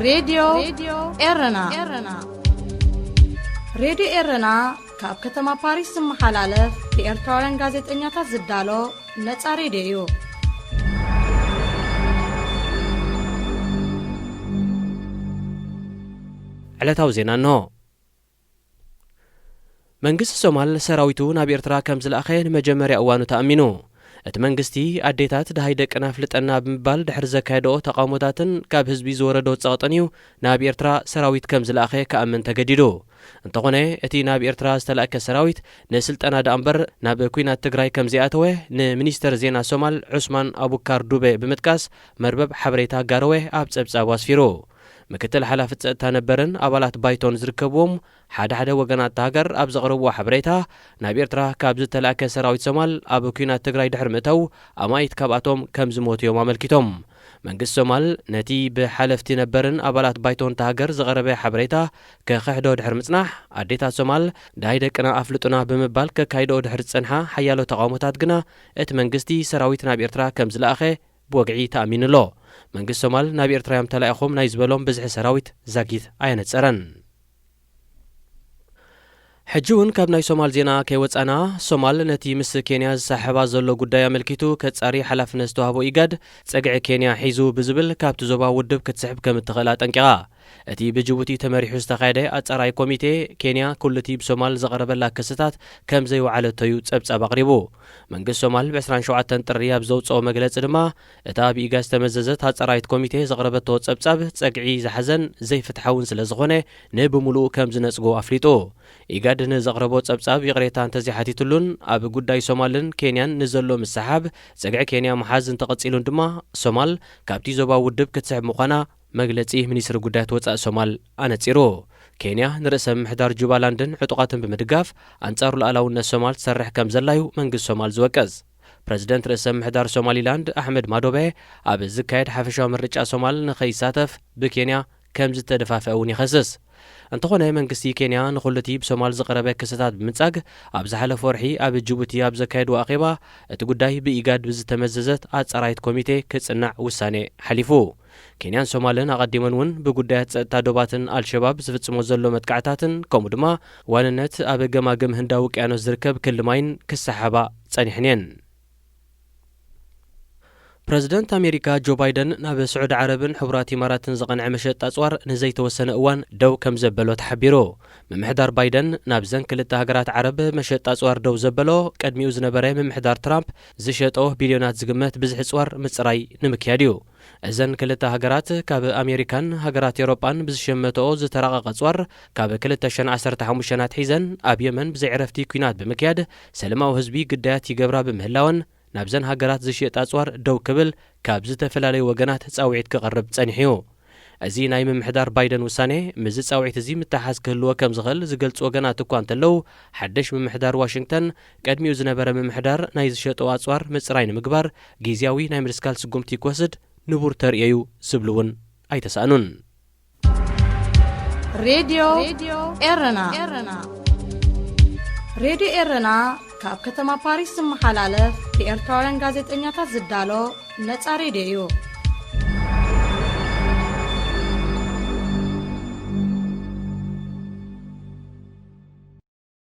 ሬድዮ ኤረና። ሬድዮ ኤረና ካብ ከተማ ፓሪስ ዝመሓላለፍ ብኤርትራውያን ጋዜጠኛታት ዝዳሎ ነጻ ሬድዮ እዩ። ዕለታዊ ዜና እንሆ። መንግስቲ ሶማል ሰራዊቱ ናብ ኤርትራ ከም ዝለኣኸ ንመጀመርያ እዋኑ ተኣሚኑ። እቲ መንግስቲ ኣዴታት ደሃይ ደቅና ኣፍልጠና ብምባል ድሕሪ ዘካየደኦ ተቓውሞታትን ካብ ህዝቢ ዝወረዶ ጸቕጥን እዩ ናብ ኤርትራ ሰራዊት ከም ዝለኣኸ ክኣምን ተገዲዱ። እንተኾነ እቲ ናብ ኤርትራ ዝተላእከ ሰራዊት ንስልጠና ደኣ እምበር ናብ ኲናት ትግራይ ከም ዘይኣተወ ንሚኒስተር ዜና ሶማል ዑስማን ኣቡካር ዱቤ ብምጥቃስ መርበብ ሓበሬታ ጋረወ ኣብ ጸብጻቡ ኣስፊሩ። ምክትል ሓላፊ ጸጥታ ነበርን ኣባላት ባይቶን ዝርከብዎም ሓደ ሓደ ወገናት እታ ሃገር ኣብ ዘቕረብዎ ሓበሬታ፣ ናብ ኤርትራ ካብ ዝተላእከ ሰራዊት ሶማል ኣብ ኲናት ትግራይ ድሕሪ ምእታው ኣማኢት ካብኣቶም ከም ዝሞቱ እዮም ኣመልኪቶም። መንግስቲ ሶማል ነቲ ብሓለፍቲ ነበርን ኣባላት ባይቶን እታ ሃገር ዝቐረበ ሓበሬታ ከኽሕዶ ድሕሪ ምጽናሕ፣ ኣዴታት ሶማል ደሃይ ደቅና ኣፍልጡና ብምባል ከካይደኦ ድሕሪ ዝጸንሓ ሓያሎ ተቓውሞታት ግና እቲ መንግስቲ ሰራዊት ናብ ኤርትራ ከም ዝለኣኸ ብወግዒ ተኣሚኑ ኣሎ። መንግስቲ ሶማል ናብ ኤርትራ እዮም ተላኢኾም ናይ ዝበሎም ብዝሒ ሰራዊት ዛጊት ኣየነጸረን። ሕጂ እውን ካብ ናይ ሶማል ዜና ከይወጻና፣ ሶማል ነቲ ምስ ኬንያ ዝሳሕባ ዘሎ ጉዳይ ኣመልኪቱ ከጻሪ ሓላፍነት ዝተዋህቦ ኢጋድ ጸግዒ ኬንያ ሒዙ ብዝብል ካብቲ ዞባ ውድብ ክትስሕብ ከም እትኽእል ኣጠንቂቓ። እቲ ብጅቡቲ ተመሪሑ ዝተኻየደ ኣጻራይ ኮሚቴ፣ ኬንያ ኩሉቲ ብሶማል ዘቕረበላ ክስታት ከም ዘይወዓለቶ እዩ ጸብጻብ ኣቕሪቡ። መንግስቲ ሶማል ብ ዕስራን ሸውዓተን ጥሪ ኣብ ዘውጽኦ መግለጺ ድማ፣ እታ ብኢጋድ ዝተመዘዘት ኣጻራይት ኮሚቴ ዘቕረበቶ ጸብጻብ ጸግዒ ዝሓዘን ዘይፍትሓውን ስለ ዝኾነ፣ ንብምሉኡ ከም ዝነጽጎ ኣፍሊጡ። ኢጋድ ንዘቕረቦ ጸብጻብ ይቕሬታ እንተዘይሓቲትሉን፣ ኣብ ጉዳይ ሶማልን ኬንያን ንዘሎ ምስሓብ፣ ጸግዒ ኬንያ ምሓዝ እንተቐጺሉን ድማ፣ ሶማል ካብቲ ዞባ ውድብ ክትስሕብ ምዃና መግለጺ ሚኒስትሪ ጉዳያት ወጻኢ ሶማል ኣነጺሩ። ኬንያ ንርእሰ ምምሕዳር ጁባላንድን ዕጡቓትን ብምድጋፍ፣ ኣንጻር ሉዓላውነት ሶማል ትሰርሕ ከም ዘላ እዩ መንግስቲ ሶማል ዝወቅስ። ፕረዚደንት ርእሰ ምምሕዳር ሶማሊላንድ ኣሕመድ ማዶቤ፣ ኣብ ዝካየድ ሓፈሻዊ ምርጫ ሶማል ንኸይሳተፍ ብኬንያ ከም ዝተደፋፍአ እውን ይኸስስ። እንተኾነ መንግስቲ ኬንያ ንኹሉ እቲ ብሶማል ዝቐረበ ክስታት ብምጻግ፣ ኣብ ዝሓለፈ ወርሒ ኣብ ጅቡቲ ኣብ ዘካየድዎ ኣኼባ፣ እቲ ጉዳይ ብኢጋድ ብዝተመዘዘት ኣጻራይት ኮሚቴ ክጽናዕ ውሳኔ ሓሊፉ። ኬንያን ሶማልን ኣቐዲመን እውን ብጉዳያት ጸጥታ ዶባትን ኣልሸባብ ዝፍጽሞ ዘሎ መጥቃዕታትን፣ ከምኡ ድማ ዋንነት ኣብ ገማግም ህንዳዊ ውቅያኖስ ዝርከብ ክሊ ማይን ክሰሓባ ጸኒሐን እየን። ፕረዚደንት ኣሜሪካ ጆ ባይደን ናብ ስዑዲ ዓረብን ሕቡራት ኢማራትን ዝቐንዐ መሸጣ ኣጽዋር ንዘይተወሰነ እዋን ደው ከም ዘበሎ ተሓቢሩ። ምምሕዳር ባይደን ናብዘን ክልተ ሃገራት ዓረብ መሸጣ ኣጽዋር ደው ዘበሎ፣ ቅድሚኡ ዝነበረ ምምሕዳር ትራምፕ ዝሸጦ ቢልዮናት ዝግመት ብዝሒ ኣጽዋር ምጽራይ ንምክያድ እዩ። እዘን ክልተ ሃገራት ካብ ኣሜሪካን ሃገራት ኤውሮጳን ብዝሸመተኦ ዝተራቐቐ ኣጽዋር፣ ካብ ክልተ ሽሕን ዓሰርተ ሓሙሽተን ኣትሒዘን ኣብ የመን ብዘይዕረፍቲ ኲናት ብምክያድ ሰለማዊ ህዝቢ ግዳያት ይገብራ ብምህላወን፣ ናብዘን ሃገራት ዝሽየጥ ኣጽዋር ደው ክብል ካብ ዝተፈላለዩ ወገናት ጻውዒት ክቐርብ ጸኒሑ እዩ። እዚ ናይ ምምሕዳር ባይደን ውሳኔ፣ ምስዚ ጻውዒት እዚ ምትሓዝ ክህልዎ ከም ዝኽእል ዝገልጹ ወገናት እኳ እንተለዉ፣ ሓድሽ ምምሕዳር ዋሽንግተን ቅድሚኡ ዝነበረ ምምሕዳር ናይ ዝሸጦ ኣጽዋር ምጽራይ ንምግባር ግዝያዊ ናይ ምድስካል ስጉምቲ ክወስድ ንቡር ተርእዮ እዩ ዝብሉ እውን ኣይተሳእኑን። ሬድዮ ኤረና። ሬድዮ ኤረና ካብ ከተማ ፓሪስ ዝመሓላለፍ ብኤርትራውያን ጋዜጠኛታት ዝዳሎ ነጻ ሬድዮ እዩ።